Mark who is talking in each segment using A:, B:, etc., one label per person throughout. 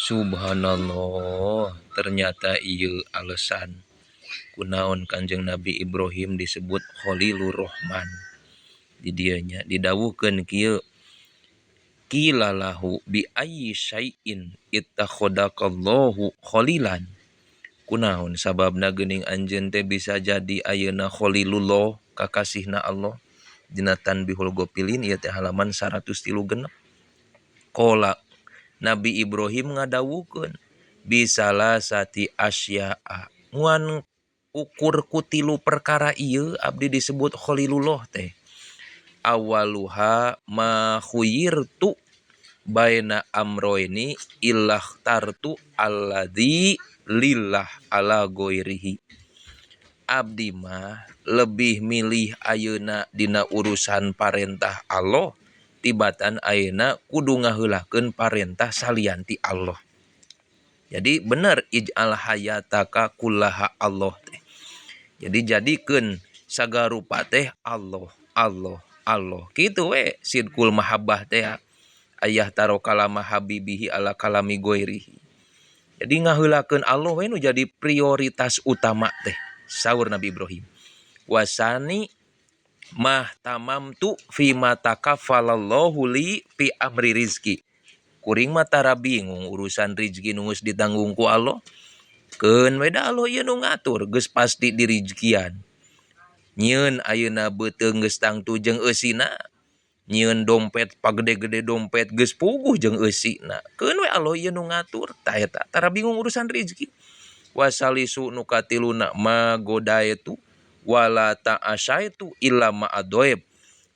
A: Subhanallah, ternyata ieu alasan kunaon Kanjeng Nabi Ibrahim disebut Khalilur Rahman. Di dieu nya didawuhkeun kieu, qila lahu bi ayyi syai'in ittakhadakallahu khalilan. Kunaon sababna geuning anjeun teh bisa jadi ayeuna Khalilullah, kakasihna Allah? Dina Tanbihul Ghafilin ieu teh halaman 136. Qala, Nabi Ibrahim ngadawuhkeun, bisalasati asya'a, ngan ukur ku tilu perkara ieu abdi disebut Khalilullah teh. Awaluha ma khuyirtu baina amroini illakhtartu alladzi lillah ala ghairihi. Abdi mah lebih milih ayeuna dina urusan parentah Allah tibatan ayeuna kudu ngaheulakeun parentah salian ti Allah. Jadi bener ij'al hayataka kullaha Allah teh. Jadi jadikeun sagarupa teh Allah, Allah, Allah. Kitu we sidqul mahabbah teh ayah taro kalama habibihi ala kalami ghairihi. Jadi ngaheulakeun Allah we nu jadi prioritas utama teh, saur Nabi Ibrahim. Wasani mah tamamtu fi ma takaffalallahu li fi amri rizki. Kuring mah tara bingung urusan rizki nu geus ditanggung ku Allah. Keun we da Allah ieu nu ngatur, geus pasti dirizkian. Nyieun ayeuna beuteung geus tangtu jeung eusina. Nyieun dompet pagede-gede dompet geus puguh jeung eusina. Keun we Allah ieu nu ngatur, tah eta tara bingung urusan rizki. Wasalisu nu katiluna ma godaitu wala ta'asyaitu illa ma'adoib.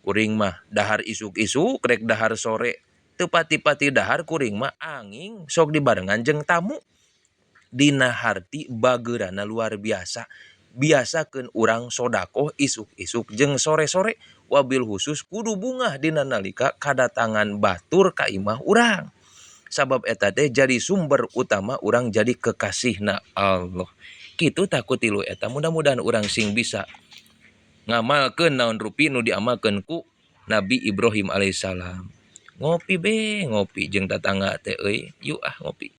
A: Kuring mah dahar isuk-isuk rek dahar sore teu pati-pati dahar kuring mah anging sok dibarengan jeung tamu. Dina harti bageurana luar biasa. Biasakeun urang sodakoh isuk-isuk jeung sore-sore, wabil khusus kudu bungah dina nalika kadatangan batur ka imah urang. Sabab eta teh jadi sumber utama urang jadi kekasihna Allah. Kitu tah ku tilu eta, mudah-mudahan urang sing bisa ngamalkeun naon rupi nu diamalkeun ku Nabi Ibrahim alaihissalam. Ngopi be ngopi jeung tatangga teh euy, yuk ah ngopi.